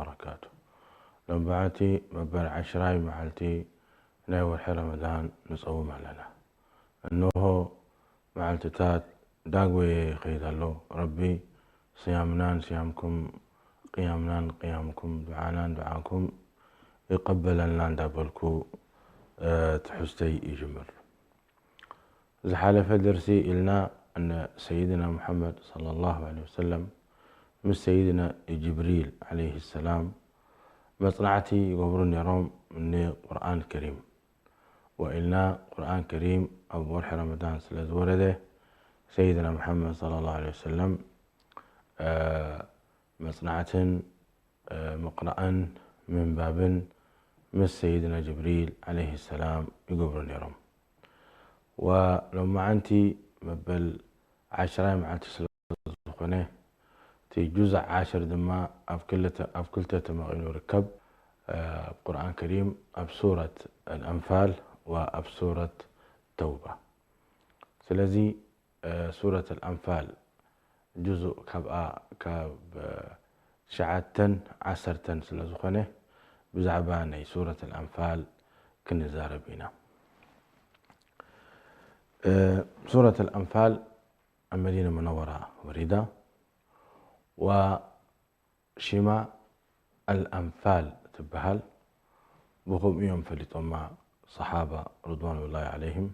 وبركاته. ሎምዓንቲ መበል ዓሽራይ መዓልቲ ናይ ወርሒ ረመዳን ንጸውም ኣለና። እንሆ መዓልትታት ዳግወየ ይኸይድ ኣሎ። ረቢ ስያምናን ስያምኩም፣ ቅያምናን ቅያምኩም፣ ዱዓናን ዱዓኩም ይቀበለልና እንዳበልኩ፣ እ፣ ትሕዝተይ ይጅምር። ዝሓለፈ ደርሲ ኢልና፣ እነ ሰይድና ሙሐመድ ሰለላሁ ዐለይሂ ወሰለም ምስ ሰይድና ጅብሪል ዐለይሂ ሰላም መጽናዕቲ ይገብሩ ነይሮም ንቁርኣን ከሪም። ወኢልና ቁርኣን ከሪም ኣብ ወርሒ ረመዳን ስለ ዝወረደ፣ ሰይድና ሙሐመድ ሰለላሁ ዐለይሂ ወሰለም፣ እ፣ መጽናዕትን፣ እ፣ ምቕራእን ምንባብን ምስ ሰይድና ጅብሪል ዐለይሂ ሰላም ይገብሩ ነይሮም። ወሎማዓንቲ መበል ዓሽራይ መዓልቲ ስለ ዝኾነ፣ እቲ ጁዝ ዓሽር ድማ ኣብ ክልተ፣ ኣብ ክልተ ተመቒሉ ይርከብ። እ፣ ኣብ ቁርኣን ከሪም ኣብ ሱረት ኣልኣንፋል ወኣብ ሱረት ተውባ። ስለዚ፣ እ፣ ሱረት ኣልኣንፋል ጁዙእ ካብኣ ካብ፣ እ፣ ትሽዓተን ዓሰርተን ስለ ዝኾነ፣ ብዛዕባ ናይ ሱረት ኣልኣንፋል ክንዛረብ ኢና። እ፣ ሱረት ኣልኣንፋል ኣብ መዲና ሙነወራ ወሪዳ፣ ወሽማ ኣልኣንፋል ትበሃል። ብኸምኡ እዮም ፈሊጦማ ሰሓባ ርድዋኑላሂ ዐለይሂም።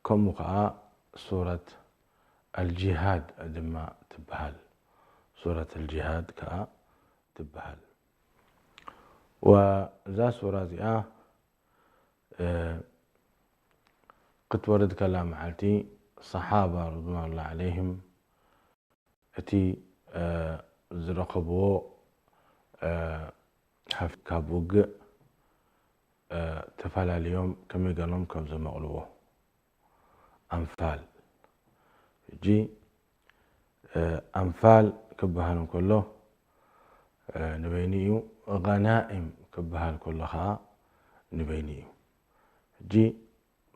ከምኡ ከኣ ሱረት ኣልጂሃድ ድማ ትበሃል። ሱረት ኣልጂሃድ ከኣ ትበሃል። ወእዛ ሱራ እዚኣ፣ እ፣ ክትወርድ ከላ መዓልቲ፣ ሰሓባ ርድዋኑላሂ ዐለይሂም እቲ፣ እ፣ ዝረኸብዎ፣ እ፣ ሃፍቲ ካብ ውግእ፣ እ፣ ተፈላለዮም ከመይ ገሎም ከም ዘመቕልዎ። ኣንፋል። ሕጂ፣ እ፣ ኣንፋል ክበሃል እንከሎ፣ እ፣ ንበይኑ እዩ፣ ገናኢም ክበሃል ከሎ ኸዓ ንበይኑ እዩ። ሕጂ፣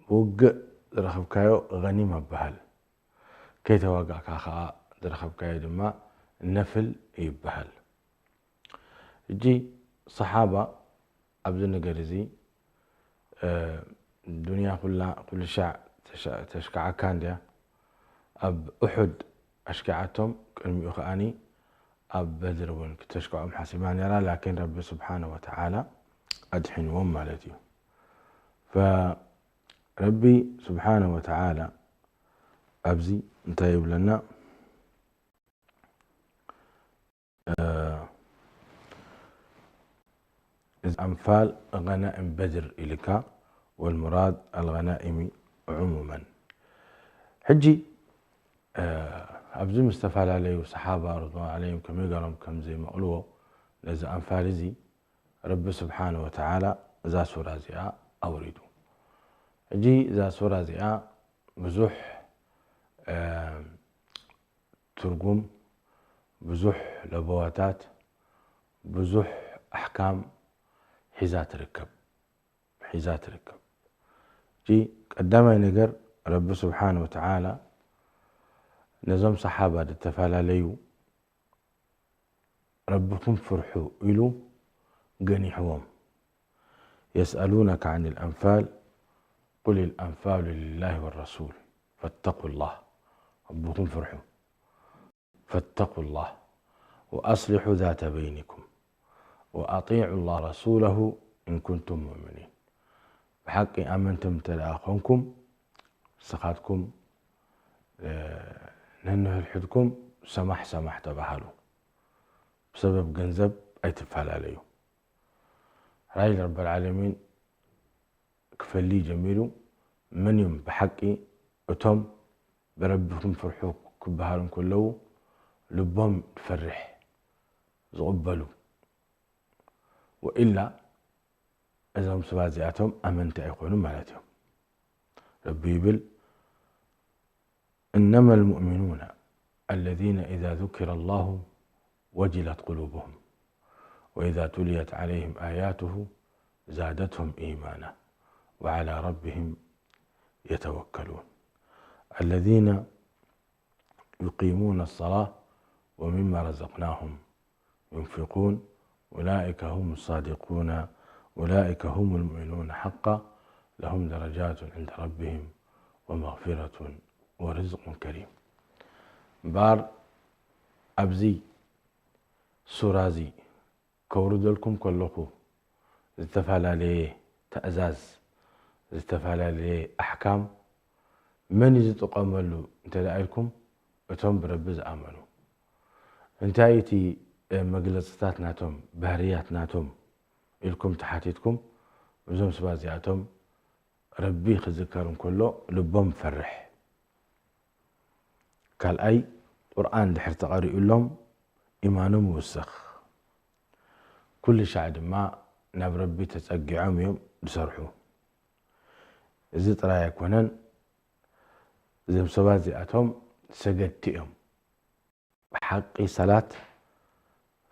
ውግእ ዝረኸብካዮ ገኒማ ይበሃል። ከይተዋጋእካ ኸዓ ዝረኸብካዮ ድማ ነፍል ይበሃል። ሕጂ ሰሓባ ኣብዚ ነገር እዚ፣ እ፣ ዱንያ ኩላ ኩሉ ሻዕ ተሸ-፣ ተሽክዓካ እንድያ። ኣብ ኡሑድ ኣሽኪዓቶም፣ ቅድሚኡ ከኣኒ ኣብ በድር እውን ክተሽክዖም ሓሲባ ነይራ፣ ላኪን ረቢ ስብሓነ ወተዓላ ኣድሒንዎም ማለት እዩ። ፈረቢ ስብሓነ ወተዓላ ኣብዚ እንታይ ይብለና? እ፣ እዚ ኣንፋል ገናኢም በድር ኢልካ፣ ወልሙራድ ኣልገናኢሚ ዑሙመን። ሕጂ፣ እ፣ ኣብዚ ምስ ዝተፈላለዩ ሰሓባ ርድዋን ዐለይሂም ከመይ ገሮም ከም ዘይመቕልዎ ነዚ ኣንፋል እዚ ረቢ ስብሓነ ወተዓላ እዛ ሱራ እዚኣ ኣውሪዱ። ሕጂ እዛ ሱራ እዚኣ ብዙሕ፣ እ፣ ትርጉም፣ ብዙሕ ለበዋታት፣ ብዙሕ ኣሕካም ሒዛ ትርከብ፣ ሒዛ ትርከብ። ሕጂ ቀዳማይ ነገር ረቢ ስብሓነ ወተዓላ ነዞም ሰሓባ ዝተፈላለዩ ረብኹም ፍርሑ ኢሉ ገኒሕዎም። يسألونك عن الأنفال قل الأنفال لله والرسول فاتقوا الله. ربكم فرحوا فاتقوا الله وأصلحوا ذات بينكم وأطيعوا الله ورسوله إن كنتم مؤمنين. ብሓቂ ኣመንትም እንተ ደኣ ኾንኩም፣ ንስኻትኩም፣ እ፣ ነንሕድሕድኩም ሰማሕ ሰማሕ ተባሃሉ። ብሰበብ ገንዘብ ኣይትፈላለዩ። ራይል ረበል ዓለሚን ክፈሊ ጀሚሩ። መን እዮም ብሓቂ እቶም ብረብኹም ፍርሑ ክበሃሉ እንከለዉ ልቦም ዝፈርሕ ዝቕበሉ? ወኢላ እዞም ሰባት እዚኣቶም ኣመንቲ ኣይኮኑን ማለት እዮም። ረቢ ይብል፣ إنما المؤمنون الذين إذا ذكر الله وجلت قلوبهم وإذا تليت عليهم آياته زادتهم إيمانا وعلى ربهم يتوكلون الذين يقيمون الصلاة ومما رزقناهم ينفقون أولئك هم الصادقون، أولئك هم المؤمنون حقا، لهم درجات عند ربهم ومغفرة ورزق كريم. እምበኣር ኣብዚ ሱራ እዚ ከውርደልኩም ከለኹ ዝተፈላለየ ትእዛዝ፣ ዝተፈላለየ ኣሕካም መን እዩ ዝጥቀመሉ እንተ ደኣ ኢልኩም፣ እቶም ብረቢ ዝኣመኑ። እንታይ እቲ፣ እ፣ መግለጽታት ናቶም፣ ባህርያት ናቶም ኢልኩም ተሓቲትኩም፣ እዞም ሰባት እዚኣቶም ረቢ ክዝከር እንከሎ ልቦም ፈርሕ። ካልኣይ፣ ቁርኣን ድሕር ተቐሪኡሎም ኢማኖም ይውስኽ። ኩሉ ሻዕ ድማ ናብ ረቢ ተጸጊዖም እዮም ዝሰርሑ። እዚ ጥራይ ኣይኮነን፣ እዞም ሰባት እዚኣቶም ሰገድቲ እዮም። ብሓቂ ሰላት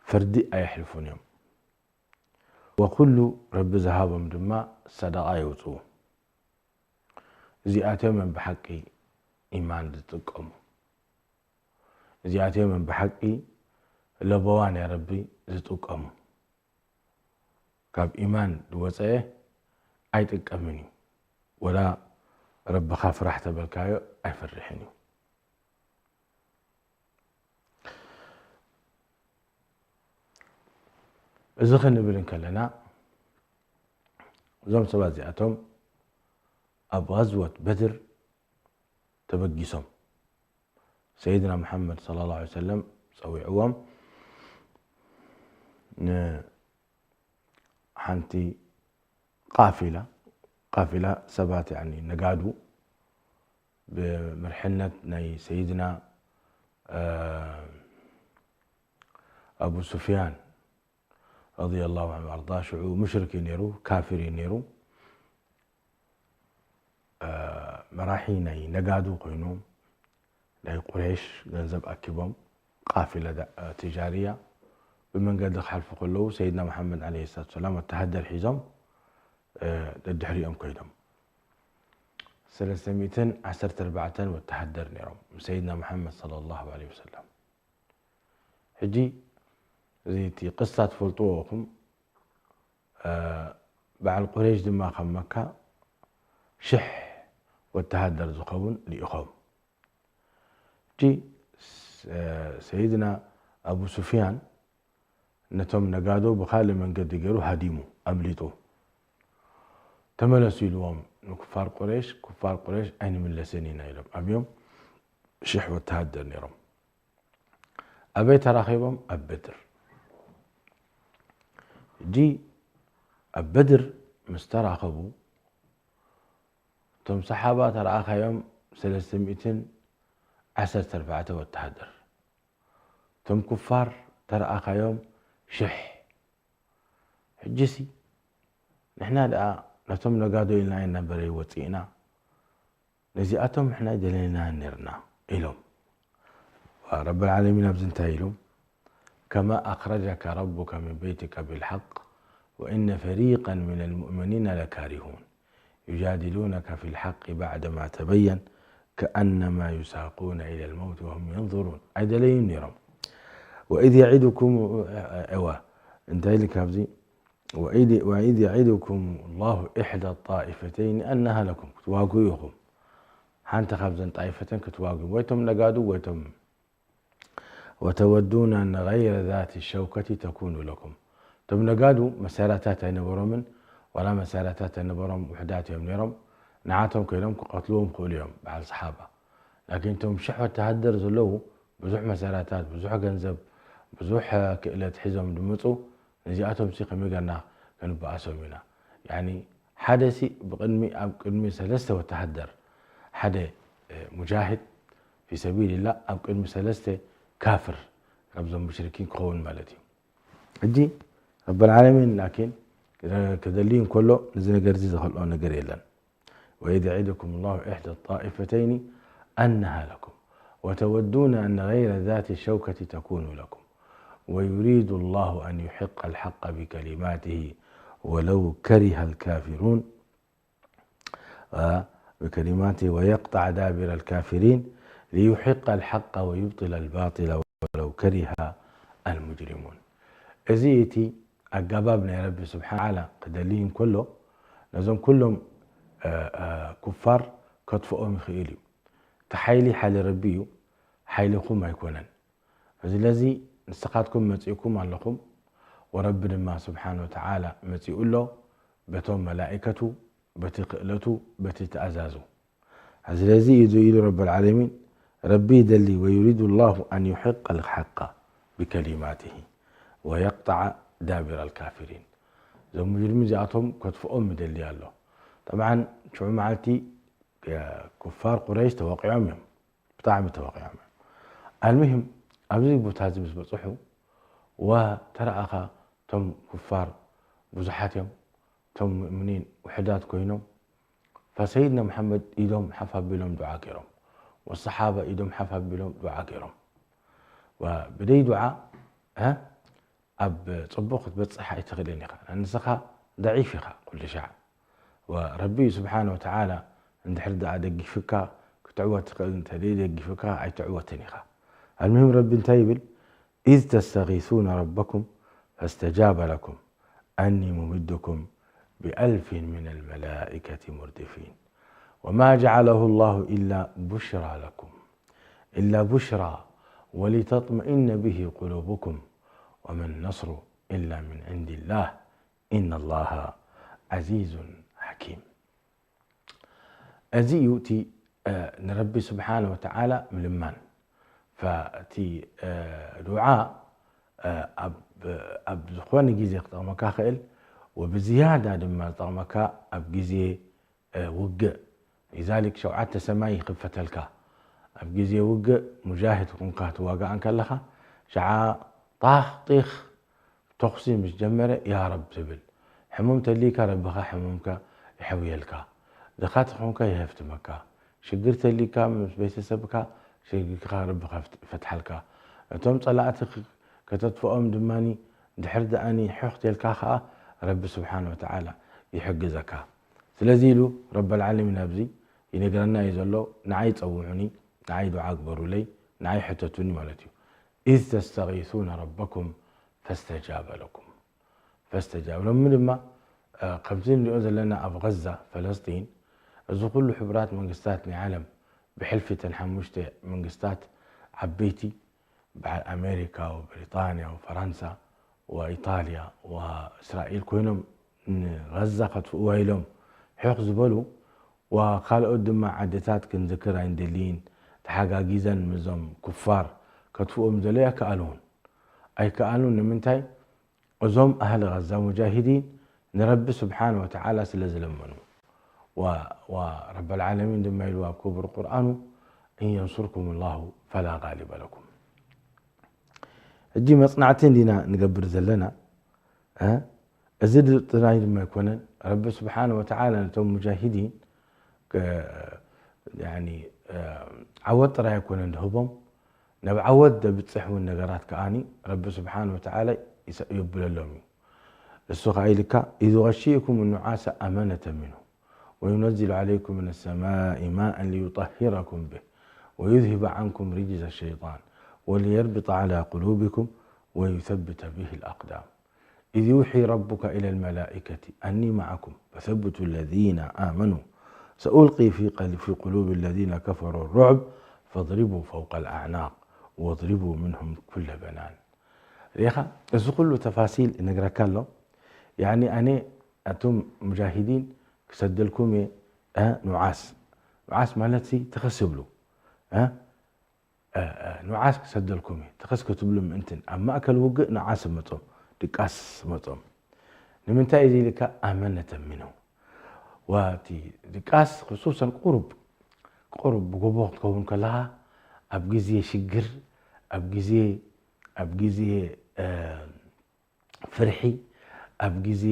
ፍርዲ ኣየሕልፉን እዮም። ወኩሉ ረቢ ዝሃቦም ድማ ሰደቓ የውፅኡ። እዚኣቶም እዮም ብሓቂ ኢማን ዝጥቀሙ። እዚኣቶም እዮም ብሓቂ ለበዋ ናይ ረቢ ዝጥቀሙ። ካብ ኢማን ዝወፀአ ኣይጥቀምን እዩ። ወላ ረብኻ ፍራሕ ተበልካዮ ኣይፈርሕን እዩ። እዚ ክንብል እንከለና፣ እዞም ሰባት እዚኣቶም ኣብ ቐዝወት በድር ተበጊሶም፣ ሰይድና መሓመድ ሰለላሁ ዐለይሂ ወሰለም ጸዊዕዎም፣ ንሓንቲ ቃፊላ፣ ቃፊላ ሰባት፣ ያኒ ነጋዱ፣ ብምርሕነት ናይ ሰይድና፣ እ፣ ኣቡ ሱፍያን ረዲየላሁ ዐንሁ ወኣርዳ፣ ሽዑ ሙሽሪክ እዩ ነይሩ፣ ካፊር እዩ ነይሩ። እ፣ መራሒ ናይ ነጋዱ ኮይኑ፣ ናይ ቁረይሽ ገንዘብ ኣኪቦም፣ ቃፊላ ዳ-፣ ትጃርያ ብመንገዲ ክሓልፉ ከለዉ፣ ሰይድና መሓመድ ዓለይሂ ሰላቱ ወሰላም ወተሃደር ሒዞም፣ እ፣ ደድሕሪኦም ከይዶም። ሰለስተ ሚእትን ዓሰርተ ኣርባዕተን ወተሃደር ነይሮም፣ ምስ ሰይድና መሓመድ ሰለላሁ ዐለይሂ ወሰለም። ሕጂ፣ እዚ እቲ ቅሳ ትፈልጥዎ ኢኹም። እ፣ በዓል ቁረይሽ ድማ ካብ መካ ሽሕ ወተሃደር ዝኸውን ልኢኾም። ሕጂ፣ ስ-፣ እ፣ ሰይድና ኣቡ ሱፍያን ነቶም ነጋዶ ብኻልእ መንገዲ ገይሩ ሃዲሙ፣ ኣምሊጡ። ተመለሱ ኢልዎም ንኩፋር ቁረይሽ፣ ኩፋር ቁረይሽ ኣይንምለስን ኢና ኢሎም ኣብዮም። ሽሕ ወተሃደር ነይሮም። ኣበይ ተራኺቦም? ኣብ በድር። ሕጂ ኣብ በድር ምስ ተራኸቡ፣ እቶም ሰሓባ ተረኣኻዮም ሰለስተ ሚእትን ዓሰርተ ኣርባዕተ ወተሃደር፣ እቶም ኩፋር ተረኣኻዮም ሽሕ። ሕጂሲ ንሕና ደኣ ነቶም ነጋዶ ኢልና ኣይነበረ ወፂእና፣ ነዚኣቶም ንሕና ኣይደለናን ነርና ኢሎም። ረብል ዓለሚን ኣብዚ እንታይ ኢሉ? كما أخرجك ربك من بيتك بالحق وإن فريقا من المؤمنين لكارهون يجادلونك في الحق بعدما تبين كأنما يساقون إلى الموت وهم ينظرون. ኣይደለዩን ነይሮም። وإذ يعدكم، እዋ፣ እንታይ ኢሉ ካብዚ? وإذ، وإذ يعدكم الله إحدى الطائفتين أنها لكم. ክትዋግኡ ኢኹም። ሓንቲ ካብዘን ጣይፈተን ክትዋግኡ። ወይቶም ነጋዱ፣ ወይቶም وتودون أن غير ذات الشوكة تكون لكم. እቶም ነጋዱ መሳርያታት ኣይነበሮምን፣ ዋላ መሳርያታት ኣይነበሮም፣ ውሑዳት እዮም ነይሮም። ንዓቶም ኮይኖም ክቐትልዎም ክእሉ እዮም፣ በዓል ሰሓባ። ላኪን እቶም ሽሕ ወተሃደር ዘለዉ፣ ብዙሕ መሳርያታት፣ ብዙሕ ገንዘብ፣ ብዙሕ ክእለት ሒዞም ድመፁ፣ ነዚኣቶም ሲ ከመይ ገርና ክንበኣሶም ኢና? ያኒ ሓደ ሲ ብቅድሚ፣ ኣብ ቅድሚ ሰለስተ ወተሃደር፣ ሓደ፣ እ፣ ሙጃሂድ ፊ ሰቢልላህ ኣብ ቅድሚ ሰለስተ ካፍር ካብዞም ሙሽሪኪን ክኸውን ማለት እዩ። ሕጂ ረብል ዓለሚን ላኪን ክደ-፣ ክደሊ እንከሎ ነዚ ነገር እዚ ዝኸልኦ ነገር የለን። وإذ يعدكم الله إحدى الطائفتين أنها لكم وتودون أن غير ذات الشوكة تكون لكم ويريد الله أن يحق الحق بكلماته ولو كره الكافرون، አ፣ بكلماته ويقطع دابر الكافرين ليحق الحق ويبطل الباطل ولو كره المجرمون። እዚ እቲ ኣገባብ ናይ ረቢ ስብሓን ተዓላ ክደሊ እንከሎ፣ ነዞም ኩሎም፣ እ፣ እ፣ ኩፋር ከጥፍኦም ይኽእል እዩ። እቲ ሓይሊ ሓይሊ ረቢ እዩ፣ ሓይልኹም ኣይኮነን። ስለዚ ንስኻትኩም መጺእኩም ኣለኹም፣ ወረቢ ድማ ስብሓን ወተዓላ መጺኡ ኣሎ፣ በቶም መላኢከቱ፣ በቲ ክእለቱ፣ በቲ ትእዛዙ። ስለዚ እዩ ኢሉ ረብ ልዓለሚን፣ ረቢ ይደሊ፣ ወዩሪዱ ላሁ ኣን ዩሕቀ ልሓቀ ብከሊማትሂ ወየቅጠዐ ዳቢረ ልካፊሪን። እዞም ሙጅሪሚን እዚኣቶም ከጥፍኦም ይደሊ ኣሎ። ጠብዓን ሽዑ መዓልቲ፣ እ፣ ኩፋር ቁረይሽ ተወቂዖም እዮም፣ ብጣዕሚ ተወቂዖም እዮም። ኣልሙሂም ኣብዚ ቦታ እዚ ምስ በፅሑ፣ ወተረኣኻ እቶም ኩፋር ብዙሓት እዮም፣ እቶም ሙእምኒን ውሕዳት ኮይኖም፣ ፈሰይድና መሓመድ ኢዶም ሓፍ ኣቢሎም ዱዓ ገይሮም፣ ወሰሓባ ኢዶም ሓፍ ኣቢሎም ዱዓ ገይሮም። ወብደይ ዱዓ፣ እ፣ ኣብ ጽቡቕ ክትበጽሕ ኣይትኽእልን ኢኻ። ንስኻ ደዒፍ ኢኻ ኩሉ ሻዕ። ወረቢ ስብሓነ ወተዓላ እንድሕር ደኣ ደጊፍካ ክትዕወት ትኽእል፣ እንተ ደይደጊፍካ ኣይትዕወትን ኢኻ። ኣልሙሂም ረቢ እንታይ ይብል? إذ تستغيثون ربكم فاستجاب لكم أني ممدكم بألف من الملائكة مردفين وما جعله الله إلا بشرى لكم إلا بشرى ولتطمئن به قلوبكم وما النصر إلا من عند الله إن الله عزيز حكيم. እዚ እዩ እቲ፣ እ፣ ንረቢ ስብሓነ ወተዓላ ምልማን። ፈ-፣ እቲ፣ እ፣ ዱዓ፣ እ፣ ኣብ፣ ኣብ ዝኾነ ግዜ ክጠቕመካ ክእል፣ ወብዝያዳ ድማ ዝጠቕመካ ኣብ ግዜ፣ እ፣ ውግእ። ሊዛሊክ ሸውዓተ ሰማይ ይኽፈተልካ። ኣብ ግዜ ውግእ ሙጃሂድ ኩንካ ትዋጋእ እንከለኻ፣ ሸዓ ጣኽ ጢኽ ተኹሲ ምስ ጀመረ፣ ያ ረብ ትብል። ሕሙም ተልይካ፣ ረብኻ ሕሙምካ ይሕውየልካ። ድኻ ተኾንካ፣ ይሀፍትመካ። ሽግር ተልይካ፣ ምስ ቤተሰብካ፣ ሽግርካ ረቢ ከፍት-፣ ይፈትሓልካ። እቶም ጸላእቲ ክ-፣ ከተጥፍኦም ድማኒ፣ ድሕር ደኣኒ ሕኽ ተልካ ኸኣ፣ ረቢ ስብሓነ ወተዓላ ይሕግዘካ። ስለዚ ኢሉ ረበል ዓለሚን ኣብዚ ይነግረና እዩ ዘሎ፣ ንዓይ ጸውዑኒ፣ ንዓይ ዱዓ ግበሩለይ፣ ንዓይ ሕተቱኒ ማለት እዩ። إذ تستغيثون ربكم فاستجاب لكم። ፈስተጃብ። ሎሚ ድማ፣ እ፣ ከምዚ ንሪኦ ዘለና ኣብ ቐዛ፣ ፈለስጢን፣ እዚ ኩሉ ሕቡራት መንግስታት ናይ ዓለም ብሕልፊ እተን ሓሙሽተ መንግስታት ዓበይቲ፣ በዓል ኣሜሪካ ወብሪጣንያ ወፈረንሳ ወኢጣልያ ወእስራኤል ኮይኖም ንቐዛ ከጥፍእዋ ኢሎም ሕኽ ዝበሉ፣ ወካልኦት ድማ ዓድታት ክንዝክር ኣይንደልይን፣ ተሓጋጊዘን ምስዞም ኩፋር ከጥፍኦም ዘሎ ኣይከኣሉን። ኣይከኣሉን። ንምንታይ? እዞም ኣህሊ ቐዛ ሙጃሂዲን ንረቢ ስብሓነ ወተዓላ ስለ ዝለመኑ። ወ-፣ ወረበል ዓለሚን ድማ ኢሉ ኣብ ክቡር ቁርኣኑ፣ "እን የንሱርኩም ላሁ ፈላ ጋሊበ ለኩም።" ሕጂ መጽናዕቲ እንዲና ንገብር ዘለና፣ እ? እዚ ድ-፣ ጥራይ ድማ ኣይኮነን። ረቢ ስብሓነ ወተዓላ ነቶም ሙጃሂዲን ከ-፣ ያኒ፣ እ፣ ዓወት ጥራይ ኣይኮነን ድህቦም፣ ናብ ዓወት ደብጽሕ እውን ነገራት ከኣኒ ረቢ ስብሓነ ወተዓላ ይሰ-፣ የብለሎም እዩ። እሱ ኸዓ ኢልካ፣ "إذ يغشيكم النعاس أمنة منه وينزل عليكم من السماء ماء ليطهركم به ويذهب عنكم رجز الشيطان وليربط على قلوبكم ويثبت به الأقدام." إذ يوحي ربك إلى الملائكة أني معكم فثبتوا الذين آمنوا سألقي في قل-، في قلوب الذين كفروا الرعب فاضربوا فوق الأعناق واضربوا منهم كل بنان. ሪኢኻ፣ እዚ ኩሉ ተፋሲል ይነግረካ ኣሎ። ያኒ ኣነ፣ ኣቱም ሙጃሂዲን ክሰደልኩም እየ፣ እ፣ ኑዓስ። ኑዓስ ማለት ሲ ተኸስ ብሉ፣ እ፣ እ፣ እ፣ ኑዓስ ክሰደልኩም እየ። ተኸስ ክትብሉ ምእንትን ኣብ ማእከል ውግእ ኑዓስ መጾም፣ ድቃስ መጾም። ንምንታይ እዚ ኢልካ? ኣመነተ ሚንሁ። ወቲ ድቃስ ክሱሰን ቁሩብ፣ ቁሩብ ብጎቦ ክትከውን ከለኻ፣ ኣብ ግዜ ሽግር፣ ኣብ ግዜ፣ ኣብ ግዜ፣ እ፣ ፍርሒ፣ ኣብ ግዜ፣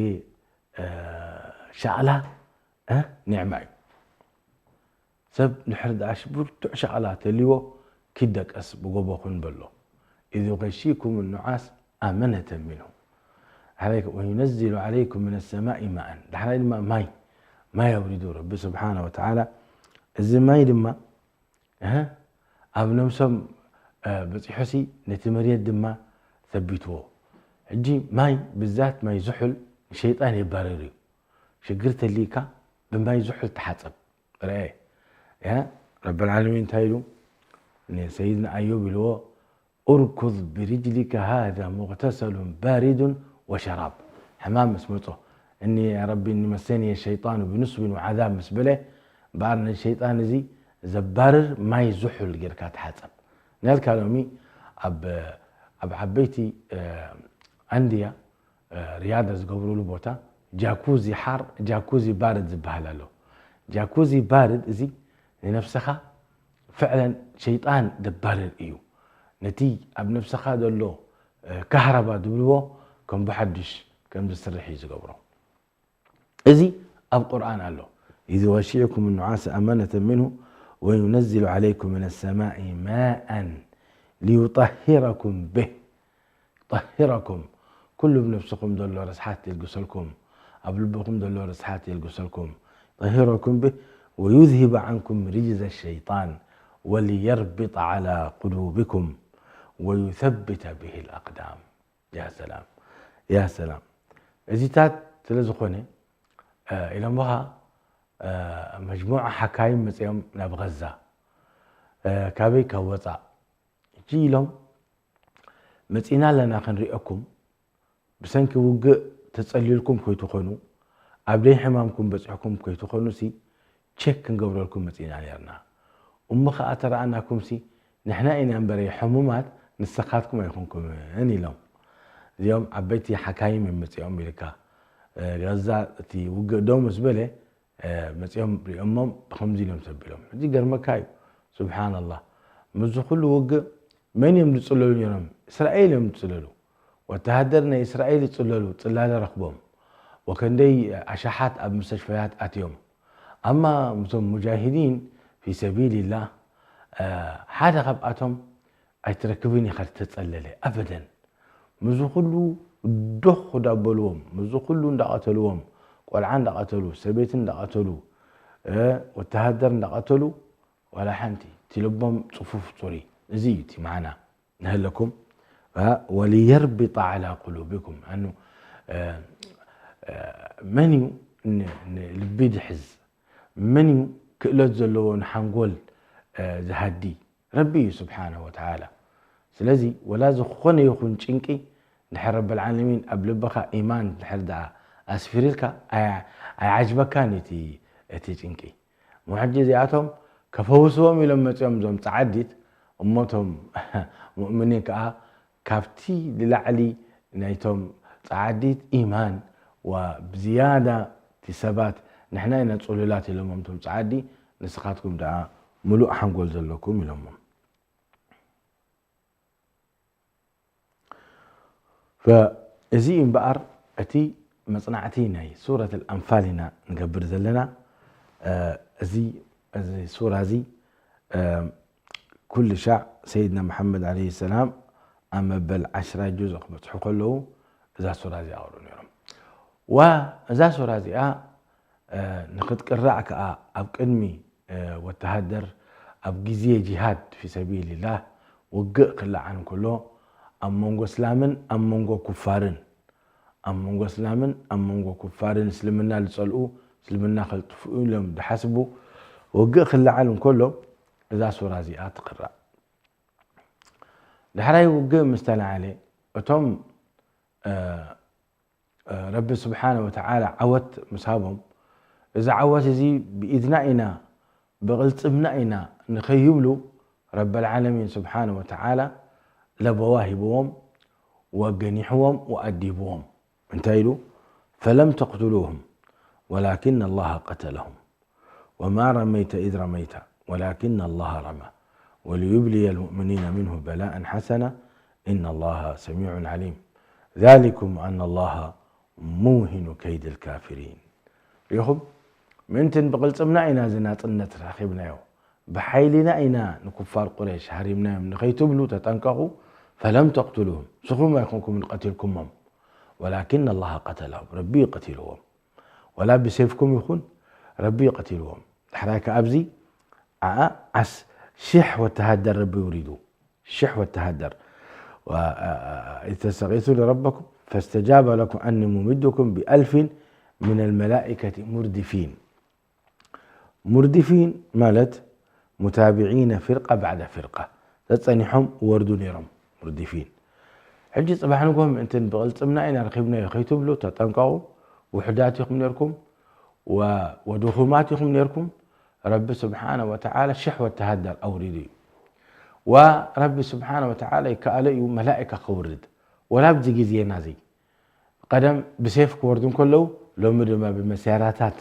እ፣ ሻቕላ፣ እ፣ ኒዕማ እዩ። ሰብ ድሕሪ ደኣ ሽ-፣ ብርቱዕ ሻቕላ ተልይዎ ኪደቀስ ብጎቦ ኩን በሎ። "إذ يغشيكم النعاس أمنة منه." عليك-، "وينزل عليكم من السماء ماء." ዳሕራይ ድማ ማይ፣ ማይ ኣውሪዱ ረቢ ስብሓነ ወተዓላ። እዚ ማይ ድማ፣ እህ፣ ኣብ ነብሶም፣ እ፣ በጺሑሲ ነቲ መሬት ድማ ሰቢትዎ። ሕጂ ማይ ብዛት ማይ ዝሑል ንሸይጣን የባርር እዩ። ሽግር ተልይካ ብማይ ዝሑል ተሓጸብ። ረኤ ረብ ልዓለሚን እንታይ ኢሉ ንሰይድና ኣዮብ ኢልዎ اركض برجلك هذا مغتسل بارد وشراب። ሕማም ምስ መጾ እኒ ረቢ እኒ መሰኒ ሸይጣኑ ብንስብን ወዓዛብ ምስ በለ እምበኣር ነዚ ሸይጣን እዚ ዘባርር ማይ ዝሑል ጌርካ ተሓጸብ ናልካ ሎሚ ኣብ ኣብ ዓበይቲ ኣንድያ ሪያዳ ዝገብሩሉ ቦታ ጃኩዚ ሓር ጃኩዚ ባርድ ዝበሃል ኣሎ። ጃኩዚ ባርድ እዚ ንነፍስኻ ፍዕለን ሸይጣን ደባርር እዩ። ነቲ ኣብ ነፍስኻ ዘሎ ካህረባ ድብልዎ ከም ብሓድሽ ከም ዝስርሕ እዩ ዝገብሮ። እዚ ኣብ ቁርኣን ኣሎ። إذ يغشيكم النعاس أمنة منه وينزل عليكم من السماء ماء ليطهركم به طهركم ኩሉ ብነብስኹም ዘሎ ርስሓት የልግሰልኩም ኣብ ልብኹም ዘሎ ርስሓት የልግሰልኩም طهركم به ويذهب عنكم رجز الشيطان وليربط على قلوبكم ويثبت به الأقدام يا سلام يا سلام እዚታት ስለ ዝኾነ ኢሎምኻ መጅሙዓ ሓካይም መፅኦም ናብ غزة ካበይ ካብ ወፃእ ሕጂ ኢሎም መፂና ኣለና ክንሪኦኩም ብሰንኪ ውግእ ተፀሊልኩም ከይትኾኑ ኣብ ደይ ሕማምኩም በፂሕኩም ከይትኾኑ ሲ ቸክ ክንገብረልኩም መፂና ነርና እሞ ኸዓ ተረኣናኩም ሲ ንሕና ኢና እምበረ ሕሙማት ንስኻትኩም ኣይኮንኩምን ኢሎም እዚኦም ዓበይቲ ሓካይም እዮም መፂኦም ኢልካ غزة እቲ ውግእ ደው ምስ በለ መፂኦም ሪኦሞም ብከምዚ ኢሎም ተቢሎም ሕጂ ገርመካ እዩ ስብሓንላህ ምስዚ ኩሉ ውግእ መን እዮም ዝፅለሉ ነይሮም እስራኤል እዮም ዝፅለሉ ወተሃደር ናይ እስራኤል ይፅለሉ ፅላለ ረክቦም ወከንደይ ኣሻሓት ኣብ መስተሽፈያት ኣትዮም ኣማ ምስቶም ሙጃሂዲን ፊ ሰቢልላህ ሓደ ካብኣቶም ኣይትረክብን ኢኻ ዝተጸለለ ኣበደን። ምስዚ ኩሉ ዶኽ እንዳበልዎም፣ ምስዚ ኩሉ እንዳቐተልዎም፣ ቆልዓ እንዳቐተሉ፣ ሰበይቲ እንዳቐተሉ፣ ወተሃደር እንዳቐተሉ ዋላ ሓንቲ እቲ ልቦም ጽፉፍ ጽሩይ። እዚ እዩ እቲ መዓና ናህለኩም። ወሊየርቢጠ ዓላ ቁሉቢኩም። ኣኑ መን እዩ ንልቢ ዝሕዝ? መን እዩ ክእለት ዘለዎ ንሓንጎል ዝሃዲ? ረቢ እዩ ስብሓነሁ ወተዓላ። ስለዚ ወላ ዝኾነ ይኹን ጭንቂ ድሕር ረብል ዓለሚን ኣብ ልብኻ ኢማን ድሕር ደኣ ኣስፊርልካ ኣይዓጅበካን እቲ ጭንቂ። እሞ ሕጂ እዚኣቶም ከፈውስዎም ኢሎም መፂኦም እዞም ፀዓዲት እሞቶም ሙእምኒን ከዓ ካብቲ ንላዕሊ ናይቶም ጸዓዲት ኢማን ዋ ብዝያዳ እቲ ሰባት ንሕና ኢና ጽሉላት ኢሎሞም እቶም ጸዓዲ ንስኻትኩም ደኣ ምሉእ ሓንጎል ዘለኩም ኢሎሞም። እዚ እምበኣር እቲ መጽናዕቲ ናይ ሱረት ኣልኣንፋል ኢና ንገብር ዘለና። እዚ ሱራ እዚ ኩሉ ሻዕ ሰይድና መሓመድ ዓለይሂ ሰላም ኣብ መበል ዓሽራይ ጁዝእ ክበጽሑ ከለዉ እዛ ሱራ እዚኣ ኣቕርኡ ነይሮም። ዋ እዛ ሱራ እዚኣ ንኽትቅራእ ከኣ ኣብ ቅድሚ ወተሃደር ኣብ ግዜ ጂሃድ ፊ ሰቢልላህ ውግእ ክለዓል እንከሎ ኣብ መንጎ እስላምን ኣብ መንጎ ኩፋርን ኣብ መንጎ እስላምን ኣብ መንጎ ኩፋርን እስልምና ዝጸልኡ እስልምና ከልጥፍኡ ኢሎም ዝሓስቡ ውግእ ክለዓል እንከሎ እዛ ሱራ እዚኣ ትቕራእ። ዳሕራይ ውግእ ምስ ተለዓለ እቶም ረቢ ስብሓነ ወተዓላ ዓወት ምስ ሃቦም እዚ ዓወት እዚ ብኢድና ኢና ብቕልጽምና ኢና ንኸይብሉ ረበል ዓለሚን ስብሓነ ወተዓላ ለበዋ ሂብዎም ወገኒሕዎም ወኣዲብዎም። እንታይ ኢሉ? فلم تقتلوهم ولكن الله قتلهم وما رميت إذ رميت ولكن الله رمى وليبلي المؤمنين منه بلاء حسنا إن الله سميع عليم ذلكم أن الله موهن كيد الكافرين ሪኹም ምእንትን ብቕልጽምና ኢና እዚ ናጽነት ረኺብናዮ ብሓይልና ኢና ንኩፋር ቁረይሽ ሃሪምናዮም ንኸይትብሉ ተጠንቀቑ ፈለም ተቕትሉሁም ንስኹም ኣይኮንኩምን ቀቲልኩሞም ወላኪን ኣላሃ ቀተለሁም ረቢ እዩ ቀቲልዎም ወላ ብሴፍኩም ይኹን ረቢ እዩ ቀቲልዎም ዳሕራይ ከኣ ኣብዚ ዓኣ ዓስ ሽሕ ወተሃደር ረቢ ውሪዱ ሽሕ ወተሃደር ኢዝ ተስተጊሱነ ረበኩም فاستجاب لكم أني ممدكم بألف من الملائكة مردفين. ሙርዲፊን ማለት ሙታቢዒነ ፊርቃ ባዕዳ ፊርቃ፣ ጸጸኒሖም ወርዱ ነይሮም። ሙርዲፊን። ሕጂ ጽባሕ ንግሆ ምእንቲ ብቕልጽምና ኢና ረኺብናዮ ከይትብሉ ተጠንቀቑ። ውሑዳት ኢኹም ነይርኩም፣ ወ-፣ ወድኹማት ኢኹም ነይርኩም። ረቢ ስብሓነ ወተዓላ ሽሕ ወተሃደር ኣውሪዱ እዩ። ወረቢ ስብሓነ ወተዓላ ይከኣሎ እዩ መላእካ ከውርድ። ወላ ኣብዚ ግዜና እዚ ቀደም ብሴፍ ክወርዱ እንከለዉ፣ ሎሚ ድማ ብመሳርያታት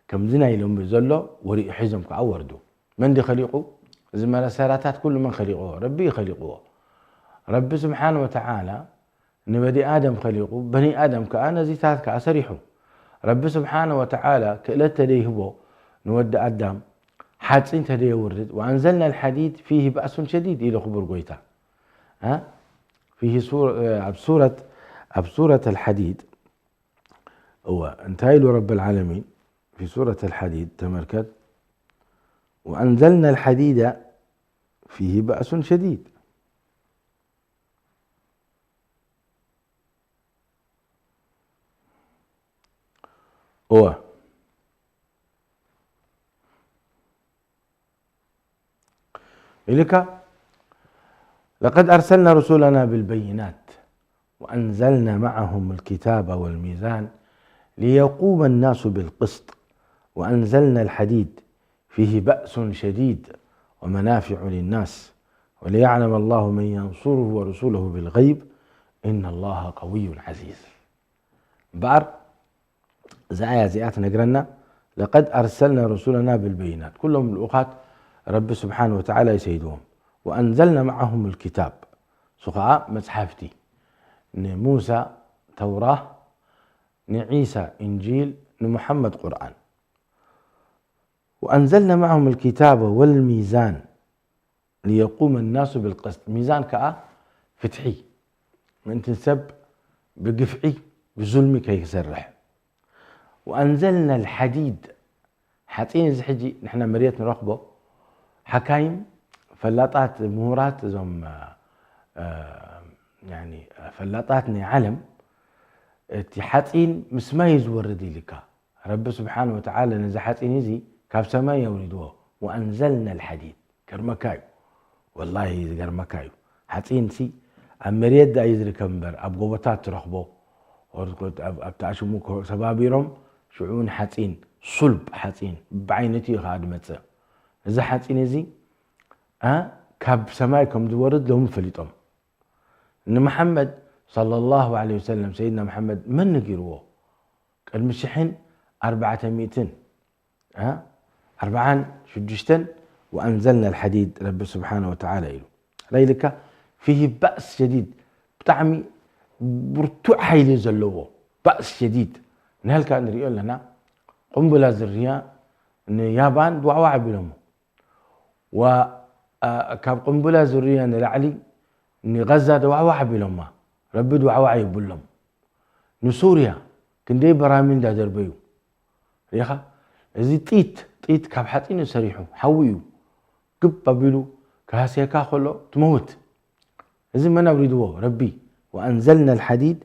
ከምዚ ናይ ሎሚ ዘሎ ወሪኡ ሒዞም ከኣ ወርዱ። መን ድዩ ኸሊቑ? እዚ መሳርያታት ኩሉ መን ኸሊቕዎ? ረቢ እዩ ኸሊቕዎ። ረቢ ስብሓነ ወተዓላ ንበኒ ኣደም ኸሊቑ፣ በኒ ኣደም ከኣ ነዚታት ከኣ ሰሪሑ። ረቢ ስብሓነ ወተዓላ ክእለት ተደይህቦ ንወዲ ኣዳም ሓጺን ተደየውርድ፣ ወኣንዘልና ልሓዲድ ፊሂ ባእሱን ሸዲድ ኢሉ ክቡር ጎይታ። እ? ፊሂ ሱር-፣ ኣብ ሱረት፣ ኣብ ሱረት ኣልሓዲድ፣ እወ፣ እንታይ ኢሉ ረቢ ልዓለሚን ፊ ሱረት ኣልሓዲድ? ተመልከት፣ ወኣንዘልና ኣልሓዲደ ፊሂ ባእሱን ሸዲድ። እወ። ኢልካ፣ لقد أرسلنا رسلنا بالبينات وأنزلنا معهم الكتاب والميزان ليقوم الناس بالقسط وأنزلنا الحديد فيه بأس شديد ومنافع للناس وليعلم الله من ينصره ورسله بالغيب إن الله قوي عزيز. እምበኣር እዛ ኣያ እዚኣ ትነግረና፣ لقد أرسلنا رسلنا بالبينات، ኩሎም ልኡኻት ረቢ ስብሓነ ወተዓላ ይሰይድዎም። وأنزلنا معهم الكتاب፣ እሱ ኸዓ መጽሓፍቲ፣ ንሙሳ ተውራ፣ ንዒሳ እንጂል፣ ንሙሓመድ ቁርኣን። وأنزلنا معهم الكتاب والميزان ليقوم الناس بالقسط، ሚዛን ከኣ ፍትሒ፣ ምእንቲ ሰብ ብግፍዒ ብዙልሚ ከይሰርሕ። وأنزلنا الحديد፣ ሓጺን፣ እዚ ሕጂ ንሕና መሬት ንረኽቦ፣ ሓካይም፣ ፈላጣት፣ ምሁራት፣ እዞም፣ እ፣ እ፣ ያኒ፣ ፈላጣት ናይ ዓለም፣ እቲ ሓጺን ምስ ማይ እዩ ዝወርድ ኢልካ። ረቢ ስብሓን ወተዓላ ነዚ ሓፂን እዚ ካብ ሰማይ የውሪድዎ። ወአንዘልና ልሓዲድ። ገርመካ እዩ። ወላሂ ዝገርመካ እዩ። ሓፂን ሲ ኣብ መሬት ዳ እዩ ዝርከብ እምበር ኣብ ጎቦታት ትረኽቦ። ኣብ፣ ኣብቲ ኣሽሙ ሰባቢሮም ሽዑ ንሓፂን ሱልብ ሓፂን ብዓይነቱ እዩ ከዓ ዝመፅእ። እዚ ሓፂን እዚ እ ካብ ሰማይ ከም ዝወርድ ሎሚ ፈሊጦም። ንመሓመድ ሰለላሁ ዐለይሂ ወሰለም፣ ሰይድና መሓመድ መን ነጊርዎ? ቅድሚ ሽሕን ኣርባዕተ ሚእትን እ ኣርብዓን ሽዱሽተን ወአንዘልና ልሓዲድ ረቢ ስብሓነ ወተዓላ ኢሉ። ራይልካ ፊሂ ባእስ ሸዲድ፣ ብጣዕሚ ብርቱዕ ሓይሊ ዘለዎ ባእስ ሸዲድ። ንህልካ ንሪኦ ኣለና። ቁምቡላ ዝርያ ንያባን ድዋዕዋዕ ኣቢሎሞ። ወ-፣ አ-፣ ካብ ቁምቡላ ዝርያ ንላዕሊ ንጋዛ ድዋዕዋዕ ኣቢሎማ። ረቢ ድዋዕዋዕ የብሎም። ንሱርያ ክንደይ በራሚል እንዳደርበዩ ሪኢኻ። እዚ ጢት፣ ጢት ካብ ሓፂን እዩ ሰሪሑ፣ ሓዊ እዩ። ግብ ኣቢሉ ክሃስየካ ከሎ ትመውት። እዚ መን ኣውሪድዎ? ረቢ። ወአንዘልና ልሓዲድ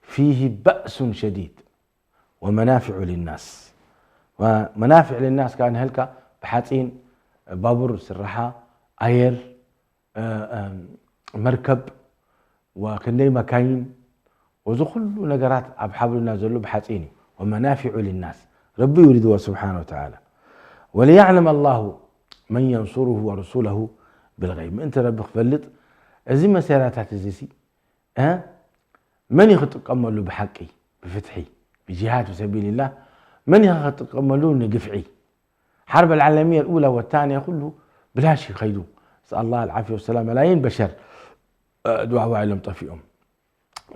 ፊሂ ባእሱን ሸዲድ ወመናፊዑ ሊናስ። መናፊዕ ሊናስ ከዓ ንህልካ ብሓፂን ባቡር ስራሓ፣ ኣየር፣ እ፣ እ፣ መርከብ፣ ወክንደይ መካይን፣ ወዚ ኩሉ ነገራት ኣብ ሓብልና ዘሎ ብሓፂን እዩ። ወመናፊዑ ሊናስ፣ ረቢ ይውሪድዎ ስብሓነ ወተዓላ። ወሊያዕለም ኣላሁ መን የንሱሩሁ ወረሱለሁ ብልገይብ። ምእንቲ ረቢ ክፈልጥ፣ እዚ መሳርያታት እዚ ሲ፣ እ፣ መን እዩ ክጥቀመሉ ብሓቂ፣ ብፍትሒ፣ ብጂሃድ ፊ ሰቢልላህ? መን እዩ ክጥቀመሉ ንግፍዒ? ሓርብ ኣልዓለሚያ ልኡላ ወታንያ ኩሉ ብላሽ እዩ ኸይዱ። ነስኣል ላህ ኣልዓፍያ ወሰላም። መላይን በሸር፣ እ፣ ድዋዕዋዕ ኢሎም ጠፊኦም።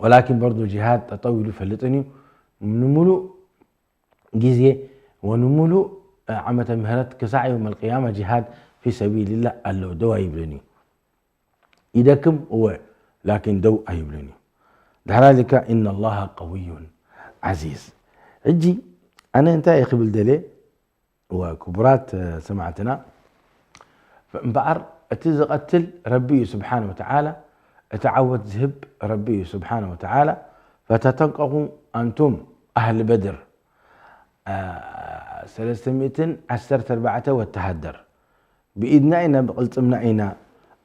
ወላኪን በርዶ ጂሃድ ጠጠው ኢሉ ይፈልጥን እዩ። ንምሉእ ግዜ ወንምሉእ፣ እ፣ ዓመተ ምህረት ክሳዕ የውም ኣልቅያማ ጂሃድ ፊ ሰቢልላህ ኣሎ፣ ደው ኣይብልን እዩ። ይደክም እወ፣ ላኪን ደው ኣይብልን እዩ። ድሕራ ኢልካ፣ ኢነ ላሃ ቀውዩን ዓዚዝ። ሕጂ ኣነ እንታይ እየ ክብል ደልየ? እወ፣ ክቡራት፣ እ፣ ሰማዕትና፣ እምበኣር እቲ ዝቐትል ረቢ እዩ ስብሓነ ወተዓላ፣ እቲ ዓወት ዝህብ ረቢ እዩ ስብሓነ ወተዓላ። فتتنققوا أنتم أهل بدر ሰለስተ ሚእትን ዓሰርተ ኣርባዕተ ወተሃደር ብኢድና ኢና ብቕልጽምና ኢና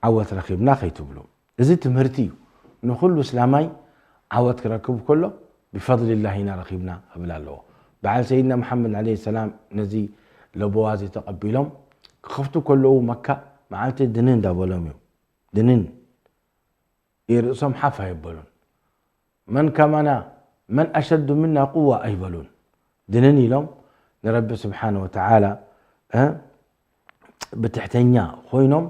ዓወት ረኺብና ከይትብሉ። እዚ ትምህርቲ እዩ። ንኹሉ እስላማይ ዓወት ክረክብ ከሎ ብፈضل الله ኢና ረኺብና ክብል ኣለዎ። በዓል ሰይድና መሓመድ عليه السلام ነዚ ለበዋ እዚ ተቐቢሎም ክኸፍቱ ከለዉ መካ መዓልቲ ድንን እንዳበሎም እዮም። ድንን ርእሶም ሓፍ ኣየበሉን። መን ከማና መን ኣሸዱ ምና ቁዋ ኣይበሉን። ድንን ኢሎም ንረቢ ስብሓነ ወተዓላ ብትሕተኛ ኮይኖም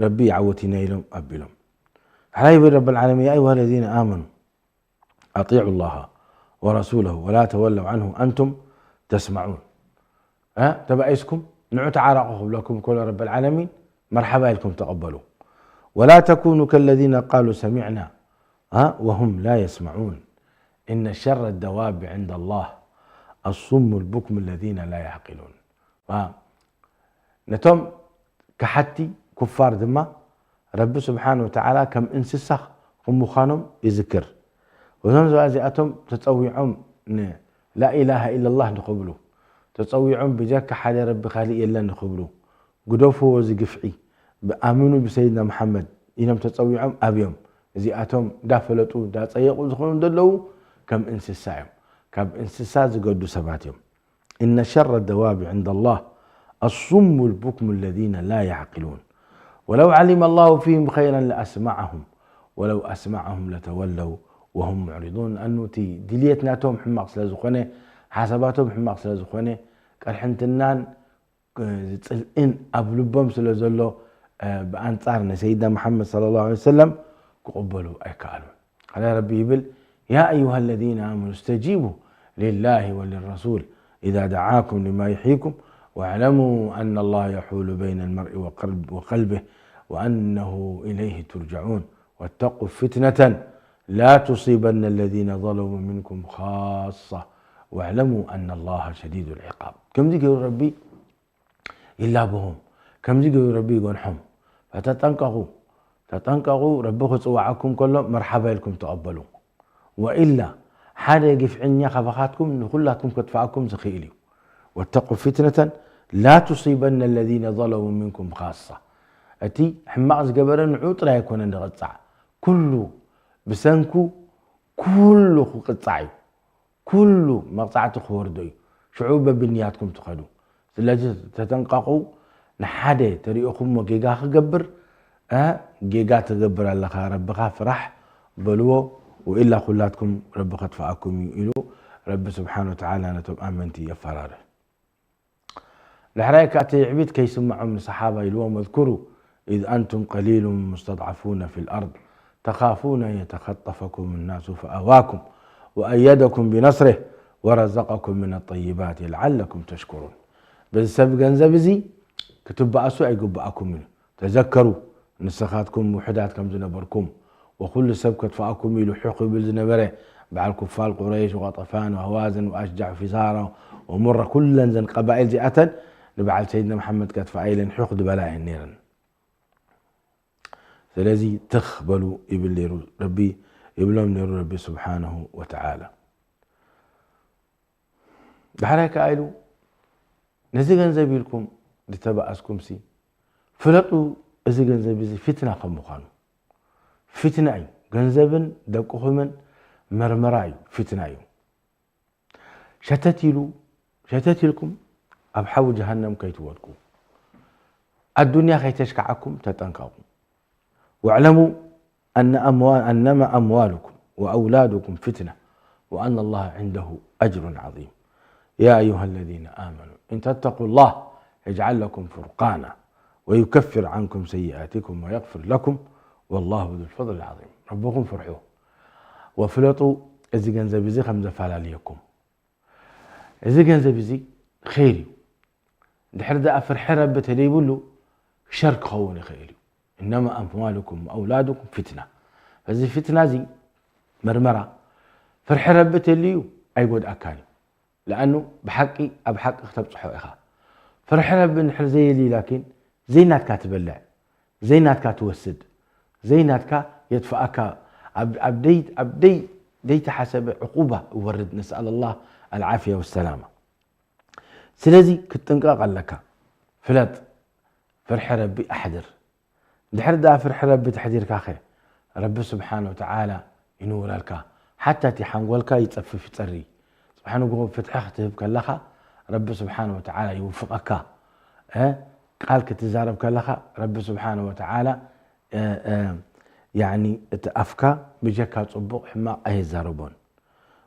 ረቢ ይዓወቲና ኢሎም ኣቢሎም። ሓላ ይብል ረቢ ልዓለሚን يا أيها الذين آمنوا أطيعوا الله ورسوله ولا تولوا عنه وأنتم تسمعون። ተባኢስኩም ንዑ ተዓረቑ ክብለኩም ከሎ ረቢ ልዓለሚን መርሓባ ኢልኩም ተቐበሉ። ولا تكونوا كالذين قالوا سمعنا وهم لا يسمعون إن شر الدواب عند الله الصم البكم الذين لا يعقلون። ነቶም ከሓቲ ኩፋር ድማ ረቢ ስብሓን ወተዓላ ከም እንስሳ ከም ምዃኖም ይዝክር። እዞም ሰባት እዚኣቶም ተጸዊዖም ን ላኢላሃ ኢለላህ ንኽብሉ ተጸዊዖም ብጀካ ሓደ ረቢ ካሊእ የለን ንኽብሉ ግደፍዎ እዚ ግፍዒ ብኣምኑ ብሰይድና መሓመድ ኢሎም ተጸዊዖም ኣብዮም እዚኣቶም እንዳፈለጡ እንዳጸየቑ ዝኾኑ ዘለዉ ከም እንስሳ እዮም። ካብ እንስሳ ዝገዱ ሰባት እዮም። إن شر الدواب عند الله الصم البكم الذين لا يعقلون ولو علم الله فيهم خيرا لأسمعهم ولو أسمعهم لتولوا وهم معرضون ኣኑ እቲ ድልየት ናቶም ሕማቕ ስለ ዝኾነ ሓሳባቶም ሕማቕ ስለ ዝኾነ ቅርሕንትናን ዝፅልእን ኣብ ልቦም ስለ ዘሎ ብኣንፃር ንሰይድና መሓመድ صلى الله عليه وسلم ክቕበሉ ኣይከኣሉን። ከላይ ረቢ ይብል يا أيها الذين آمنوا استجيبوا لله وللرسول إذا دعاكم لما يحييكم واعلموا أن الله يحول بين المرء وقلبه وأنه إليه ترجعون واتقوا فتنة لا تصيبن الذين ظلموا منكم خاصة واعلموا أن الله شديد العقاب ከምዚ ገይሩ ረቢ ይላበዎም። ከምዚ ገይሩ ረቢ ይጎንሖም። فتتنققوا ተጠንቀቑ ረቢ ክፅውዓኩም ከሎ መርሓባ ኢልኩም ተቐበሉ። وإلا ሓደ ግፍዐኛ ካባኻትኩም ንኹላትኩም ከጥፍኣኩም ዝኽእል እዩ። واتقوا فتنة لا تصيبن الذين ظلموا منكم خاصة እቲ ሕማቕ ዝገበረ ንዑ ጥራይ ኣይኮነን ዝቕፃዕ ኩሉ ብሰንኩ ኩሉ ክቕፃዕ እዩ። ኩሉ መቕፃዕቲ ክወርዶ እዩ። ሽዑ በብንያትኩም ትኸዱ። ስለዚ ተጠንቀቑ። ንሓደ ተሪእኹሞ ጌጋ ክገብር ጌጋ ትገብር ኣለኻ ረብኻ ፍራሕ በልዎ። ወኢላ ኩላትኩም ረቢ ከጥፍኣኩም እዩ ኢሉ ረቢ ስብሓን ወተዓላ ነቶም ኣመንቲ የፈራርህ። ዳሕራይ ከኣ ትዕቢት ከይስምዖም ንሰሓባ ኢልዎም اذكروا إذ أنتم قليل مستضعفون في الأرض تخافون أن يتخطفكم الناس فآواكم وأيدكم بنصره ورزقكم من الطيبات لعلكم تشكرون በዚ ሰብ ገንዘብ እዚ ክትበኣሱ ኣይግብኣኩም እዩ። ተዘከሩ ንስኻትኩም ውሑዳት ከም ዝነበርኩም ወኩሉ ሰብ ከጥፍኣኩም ኢሉ ሑኽ ይብል ዝነበረ በዓል ኩፋር ቁረይሽ ወቐጠፋን ወህዋዝን ወኣሽጃዕ ፊዛራ ወሙራ ኩለን ዘን ቀባኢል እዚኣተን ንበዓል ሰይድና መሓመድ ከጥፍኣ ኢለን ሑኽ ዝበላ እየን ነይረን። ስለዚ ትኽ በሉ ይብል ነይሩ ረቢ ይብሎም ነይሩ ረቢ ስብሓንሁ ወተዓላ። ዳሕራይ ከኣ ኢሉ ነዚ ገንዘብ ኢልኩም ዝተባኣስኩምሲ ፍለጡ እዚ ገንዘብ እዚ ፊትና ከም ምዃኑ። ፊትና እዩ። ገንዘብን ደቅኹምን መርመራ እዩ፣ ፊትና እዩ። ሸተት ኢሉ ሸተት ኢልኩም ኣብ ሓዊ ጀሃነም ከይትወድቁ ኣዱንያ ከይተሽካዓኩም ተጠንቀቑ። واعلموا أن أموال أنما أموالكم وأولادكم فتنة وأن الله عنده أجر عظيم يا أيها الذين آمنوا إن تتقوا الله يجعل لكم فرقانا ويكفر عنكم سيئاتكم ويغفر لكم والله ذو الفضل العظيم ረብኹም ፍርሑ ወፍለጡ እዚ ገንዘብ እዚ ከም ዘፈላለየኩም እዚ ገንዘብ እዚ ኸይር እዩ። ድሕሪ ደኣ ፍርሒ ረቢ ተደይብሉ ሸር ክኸውን ይኽእል እዩ። إنما أموالكم وأولادكم فتنة እዚ ፊትና እዚ መርመራ ፍርሒ ረቢ ተልዩ ኣይጎድኣካን እዩ። ለኣኑ ብሓቂ ኣብ ሓቂ ክተብፅሖ ኢኻ። ፍርሒ ረቢ እንድሕር ዘየልዩ ላኪን ዘይናትካ ትበልዕ ዘይናትካ ትወስድ ዘይናትካ የጥፍኣካ ኣብ ደይ ዘይተሓሰበ ዕቁባ ይወርድ። ነስኣል ኣላህ ኣልዓፍያ ወሰላማ። ስለዚ ክትጥንቀቕ ኣለካ። ፍለጥ፣ ፍርሒ ረቢ ኣሕድር። ድሕሪ ደኣ ፍርሒ ረቢ ተሕዲርካኸ፣ ረቢ ስብሓነ ወተዓላ ይንውረልካ። ሓታ እቲ ሓንጎልካ ይጸፍፍ ይጸሪ። ጽባሕ ንግሆ ፍትሒ ክትህብ ከለኻ፣ ረቢ ስብሓነ ወተዓላ ይውፍቐካ። እ፣ ቃል ክትዛረብ ከለኻ፣ ረቢ ስብሓነ ወተዓላ፣ እ፣ እ፣ ያኒ እቲ ኣፍካ ብጀካ ጽቡቕ ሕማቕ ኣየዛርቦን።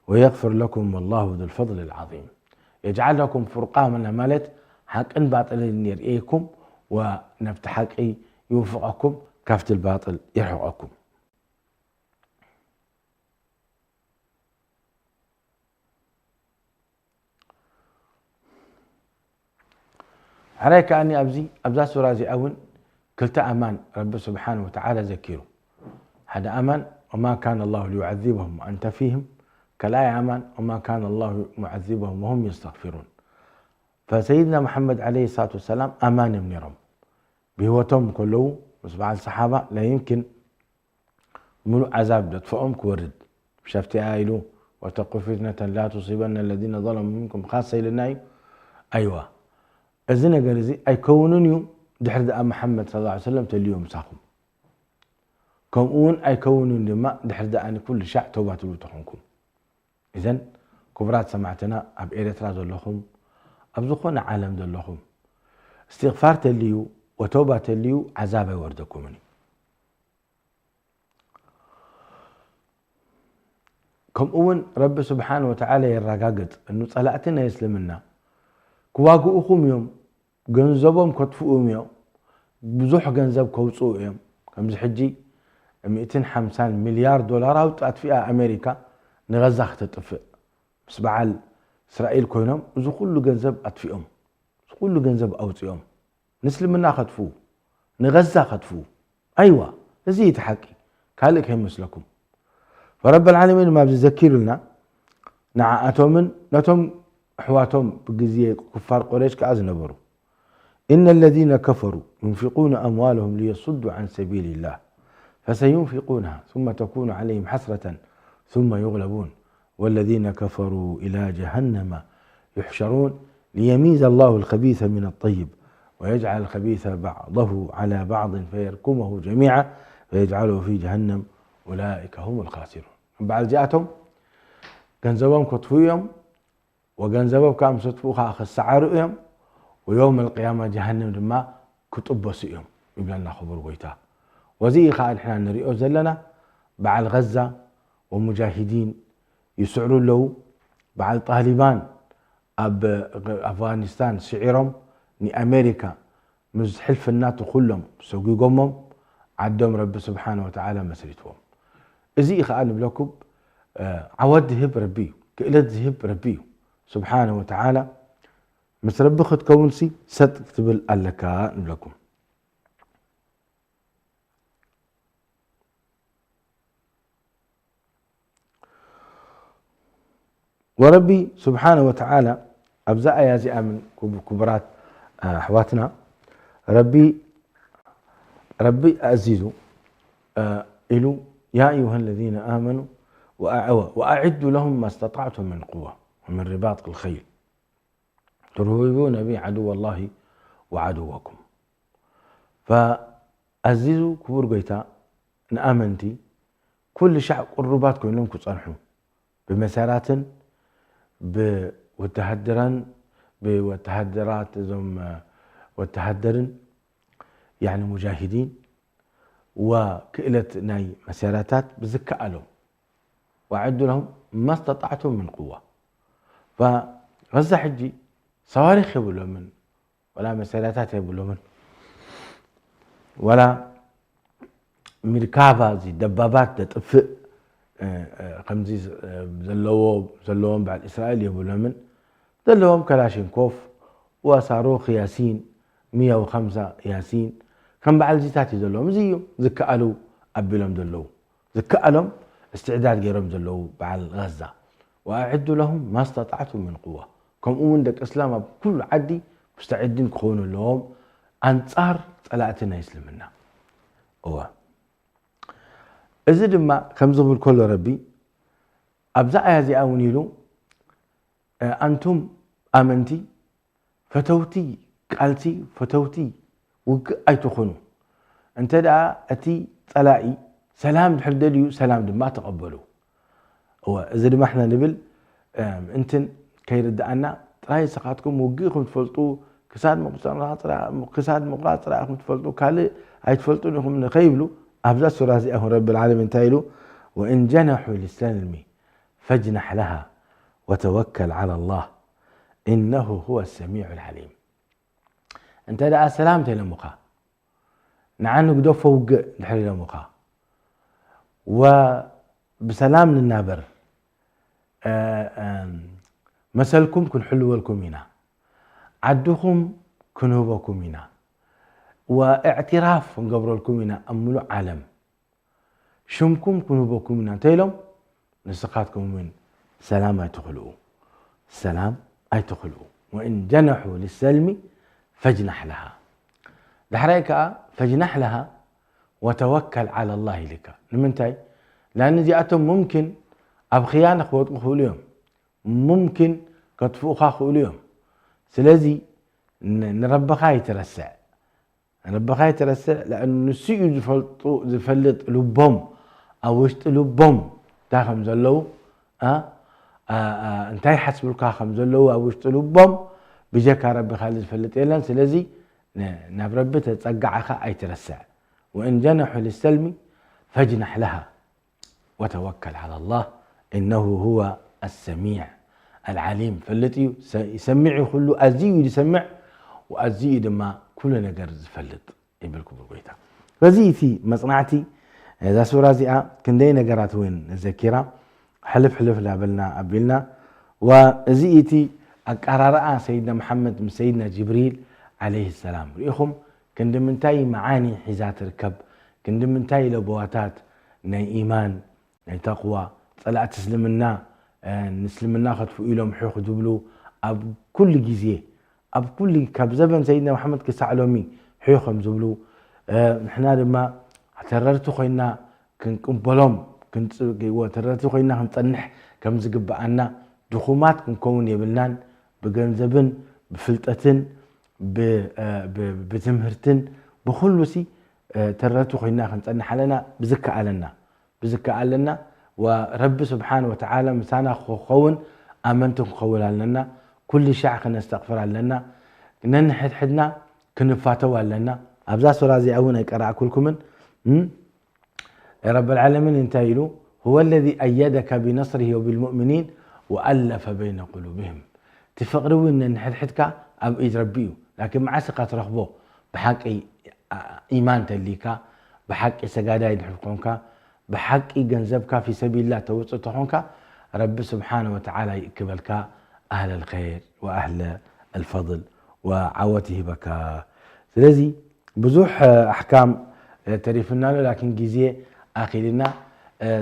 ويغفر لكم والله ذو الفضل العظيم. يجعل لكم فرقانا ማለት ሓቅን ባጥልን የርእየኩም፣ ወ-፣ ናብቲ ሓቂ ይውፍቐኩም፣ ካብቲ ባጥል የርሕቐኩም። ሕራይ ከኣኒ ኣብዚ፣ ኣብዛ ሱራ እዚኣ እውን ክልተ ኣማን ረቢ ስብሓን ወተዓላ ዘኪሩ። ሓደ ኣማን፣ وما كان الله ليعذبهم وأنت فيهم، ካልኣይ ኣማን، وما كان الله معذبهم وهم يستغفرون። ፈሰይድና መሓመድ ዓለይሂ ሰላቱ ወሰላም ኣማን እዮም ነይሮም። ብህይወቶም ከለዉ ምስ በዓል ሰሓባ ላ ይምኪን ምሉእ ዓዛብ ዘጥፍኦም ክወርድ። ብሸፍቲኣ ኢሉ፣ واتقوا فتنة لا تصيبن الذين ظلموا منكم خاصة ኢልና እዩ። ኣይዋ፣ እዚ ነገር እዚ ኣይከውንን እዩ፣ ድሕሪ ደኣ መሓመድ ሰለላሁ ዐለይሂ ወሰለም ተልዩ ምሳኹም። ከምኡ እውን ኣይከውንን ድማ ድሕሪ ደኣ ኩሉ ሻዕ ተውባ ትብሉ ተኾንኩም። እዘን ክቡራት ሰማዕትና ኣብ ኤርትራ ዘለኹም፣ ኣብ ዝኾነ ዓለም ዘለኹም፣ እስትግፋር ተልዩ ወተውባ ተልዩ ዓዛብ ኣይወርደኩምን እዩ። ከምኡ እውን ረቢ ስብሓን ወተዓላ የረጋግጽ፣ እኑ ጸላእቲ ናይ እስልምና ክዋግኡኹም እዮም፣ ገንዘቦም ከጥፍኡ እዮም፣ ብዙሕ ገንዘብ ከውጽኡ እዮም። ከምዚ ሕጂ ሚእትን ሓምሳን ሚልያርድ ዶላር ኣውጥ-፣ ኣጥፊኣ ኣሜሪካ ንገዛ ክተጥፍእ። ምስ በዓል እስራኤል ኮይኖም እዚ ኩሉ ገንዘብ ኣጥፊኦም፣ እዚ ኩሉ ገንዘብ ኣውጺኦም። ንእስልምና ከጥፍኡ፣ ንገዛ ከጥፍኡ። ኣይዋ፣ እዚ እዩ እቲ ሓቂ፣ ካልእ ከይመስለኩም። ፈረበል ዓለሚን ድማ ኣብዚ ዘኪሩልና፣ ንዓኣቶምን ነቶም ኣሕዋቶም ብግዜ ኩፋር ቁረይሽ ከኣ ዝነበሩ። إن الذين كفروا ينفقون أموالهم ليصدوا عن سبيل الله فسينفقونها ثم تكون عليهم حسرة ثم يغلبون والذين كفروا إلى جهنم يحشرون ليميز الله الخبيث من الطيب ويجعل الخبيث بعضه على بعض فيركمه جميعا فيجعله في جهنم أولئك هم الخاسرون. በዓል እዚኣቶም ገንዘቦም ከጥፍኡ እዮም፣ ወገንዘቦም ከዓ ምስ ኣጥፍኡ ከዓ ክሰዓሩ እዮም፣ ወየውም ኣልቅያማ ጀሃነም ድማ ክጥበሱ እዮም ይብለና ክቡር ጎይታ። ወዚ እዩ ከዓ ንሕና ንሪኦ ዘለና፣ በዓል ገዛ ወሙጃሂዲን ይስዕሩ ኣለዉ። በዓል ጣሊባን ኣብ ኣፍጋኒስታን ስዒሮም ንኣሜሪካ ምስ ሕልፍናቱ ኩሎም ሰጒጎሞም ዓዶም ረቢ ስብሓነ ወተዓላ መስሪትዎም። እዚ እዩ ከዓ ንብለኩም፣ እ፣ ዓወት ዝህብ ረቢ እዩ፣ ክእለት ዝህብ ረቢ እዩ ስብሓነ ወተዓላ። ምስ ረቢ ክትከውንሲ ሰጥ ክትብል ኣለካ ንብለኩም። ወረቢ ስብሓነ ወተዓላ ኣብዛ ኣያ እዚኣ ምን ክቡ-፣ ክቡራት ኣሕዋትና ረቢ፣ ረቢ ኣዚዙ ኢሉ يا أيها الذين آمنوا وأع-، وأعدوا لهم ما استطعتم من قوة ومن رباط الخيل ترهبون به عدو الله وعدوكم. ፈኣዚዙ ክቡር ጎይታ ንኣመንቲ ኩሉ ሻዕ ቅሩባት ኮይኖም ክጸንሑ ብመሳርያትን ብወተሃደራን ብወተሃደራት እዞም ወተሃደርን ያኒ ሙጃሂዲን ወክእለት ናይ መሳርያታት ብዝከኣሎም وأعدوا لهم ما استطعتم من قوة. ፈ-፣ غزة ሕጂ ሰዋሪኽ የብሎምን፣ ወላ መሳርያታት የብሎምን፣ ወላ ሚርካባ እዚ ደባባት ደጥፍእ፣ እ፣ እ፣ ከምዚ ዝ-፣ እ፣ ዘለዎ-፣ ዘለዎም በዓል እስራኤል የብሎምን። ዘለዎም ከላሽንኮፍ፣ ወሳሩኽ ያሲን፣ ሚያ ወኸምሳ ያሲን፣ ከም በዓል እዚታት እዩ ዘለዎም። እዚ እዮም ዝከኣሉ ኣቢሎም ዘለዉ። ዝከኣሎም እስትዕዳድ ገይሮም ዘለዉ በዓል ጋዛ። وأعدوا لهم ما استطعتم من قوة። ከምኡ እውን ደቂ እስላም ኣብ ኩሉ ዓዲ ሙስተዒዲን ክኾኑ ኣለዎም ኣንጻር ጸላእቲ ናይ እስልምና። እወ። እዚ ድማ ከምዚ ክብል ከሎ ረቢ፣ ኣብዛ ኣያ እዚኣ እውን ኢሉ ኣንቱም ኣመንቲ ፈተውቲ ቃልሲ ፈተውቲ ውግእ ኣይትኹኑ። እንተ ደኣ እቲ ጸላኢ ሰላም ድሕር ደልዩ ሰላም ድማ ተቐበሉ። እወ እዚ ድማ ሕና ንብል ምእንትን ከይርድኣና ጥራይ ንስኻትኩም ውግእ ኢኹም ትፈልጡ፣ ክሳድ ምቑራጽ ጥራይ ኢኹም ትፈልጡ፣ ካልእ ኣይትፈልጡን ኢኹም ንኸይብሉ ኣብዛ ሱራ እዚኣ እውን ረቢ ልዓለሚን እንታይ ኢሉ? ወእን ጀነሑ ልሰልሚ ፈጅናሕ ለሃ ወተወከል ዓላ ላህ ኢነሁ ሁወ ሰሚዑ ልዓሊም። እንተ ደኣ ሰላም ተይሎምኻ ንዓ ንግደፎ ውግእ ድሕር ኢሎምኻ ወብሰላም ንናበር መሰልኩም ክንሕልወልኩም ኢና፣ ዓድኹም ክንህበኩም ኢና፣ ወእዕትራፍ ክንገብረልኩም ኢና ኣብ ምሉእ ዓለም ሽምኩም ክንህበኩም ኢና እንተኢሎም ንስኻትኩም እውን ሰላም ኣይትኽልኡ ሰላም ኣይትኽልኡ። ወእን ጀነሑ ልሰልሚ ፈጅናሕ ለሃ። ዳሕራይ ከኣ ፈጅናሕ ለሃ ወተወከል ዓላ ላህ ኢልካ። ንምንታይ? ላን እዚኣቶም ሙምኪን ኣብ ኽያነ ክወድቁ ክእሉ እዮም። ሙምኪን ከጥፍኡኻ ክእሉ እዮም። ስለዚ ንረብኻ ኣይትረስዕ። ንረብኻ ኣይትረስዕ። ንሱ እዩ ዝፈልጡ ዝፈልጥ ልቦም ኣብ ውሽጢ ልቦም እንታይ ከም ዘለዉ እንታይ ሓስብልካ ከም ዘለዉ ኣብ ውሽጢ ልቦም ብጀካ ረቢ ካልእ ዝፈልጥ የለን። ስለዚ ናብ ረቢ ተጸጋዕኻ ኣይትረስዕ። ወእን ጀነሑ ልሰልሚ ፈጅናሕ ለሃ ወተወከል ዓላ ላህ ኢነሁ ሁወ ኣሰሚዕ ኣልዓሊም። ፈልጥ እዩ፣ ይሰምዕ እዩ፣ ኩሉ ኣዝዩ እዩ ዝሰምዕ፣ ወኣዝዩ እዩ ድማ ኩሉ ነገር ዝፈልጥ ይብል ክቡር ጎይታ። በዚ እቲ መጽናዕቲ እዛ ሱራ እዚኣ ክንደይ ነገራት እውን ዘኪራ ሕልፍ ሕልፍ ላበልና ኣቢልና። ወእዚ እቲ ኣቀራርኣ ሰይድና መሓመድ ምስ ሰይድና ጅብሪል ዓለይሂ ሰላም ርኢኹም ክንዲ ምንታይ መዓኒ ሒዛ ትርከብ፣ ክንዲ ምንታይ ለበዋታት ናይ ኢማን ናይ ተቕዋ ጸላእቲ እስልምና ንእስልምና ከጥፍኡ ኢሎም ሑኽ ዝብሉ ኣብ ኩሉ ግዜ ኣብ ኩሉ ካብ ዘበን ሰይድና መሓመድ ክሳዕ ሎሚ ሑይ ከም ዝብሉ ንሕና ድማ ተረርቲ ኮይና ክንቅበሎም ተረርቲ ኮይና ክንጸንሕ ከም ዝግብኣና ድኹማት ክንከውን የብልናን። ብገንዘብን ብፍልጠትን ብትምህርትን ብኩሉ ሲ ተረርቲ ኮይና ክንጸንሕ ኣለና ብዝከኣለና ብዝከኣለና ወረቢ ስብሓን ወተዓላ ምሳና ክኸውን ኣመንቲ ክንኸውን ኣለና። ኩሉ ሻዕ ክነስተቕፍር ኣለና። ነንሕድሕድና ክንፋተው ኣለና። ኣብዛ ሱራ እዚኣ እውን ኣይቀራእኩልኩምን። ረብ ልዓለሚን እንታይ ኢሉ? هو الذي أيدك بنصره وبالمؤمنين وألف بين قلوبهم። እቲ ፍቕሪ እውን ነንሕድሕድካ ኣብ ኢድ ረቢ እዩ። ላኪን መዓስ ኢኻ ትረኽቦ? ብሓቂ ኢማን ተሊካ፣ ብሓቂ ሰጋዳይ ድሕር ኮንካ፣ ብሓቂ ገንዘብካ ፊ ሰቢልላ ተውፅእ ተኾንካ ረቢ ስብሓነ ወተዓላ ይእክበልካ ኣህለ ልኸይር ወኣህለ ልፈضል ወዓወት ይህበካ። ስለዚ ብዙሕ ኣሕካም ተሪፍና ኣሎ ላኪን ግዜ ኣኺልና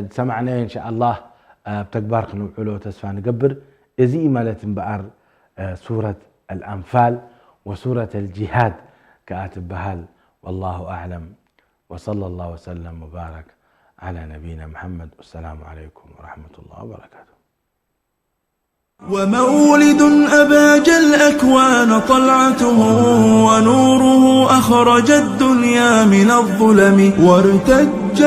ዝሰማዕናዮ እንሻ ኣላህ ኣብ ተግባር ክንውዕሎ ተስፋ ንገብር። እዚ እዩ ማለት እምበኣር ሱረት ኣልኣንፋል ወሱረት ኣልጂሃድ ከኣ ትበሃል። ወላሁ ኣዕለም። وصلى الله وسلم وبارك على نبينا محمد. والسلام عليكم ورحمة الله وبركاته. ومولد أباج الأكوان طلعته، ونوره أخرج الدنيا من الظلم، وارتج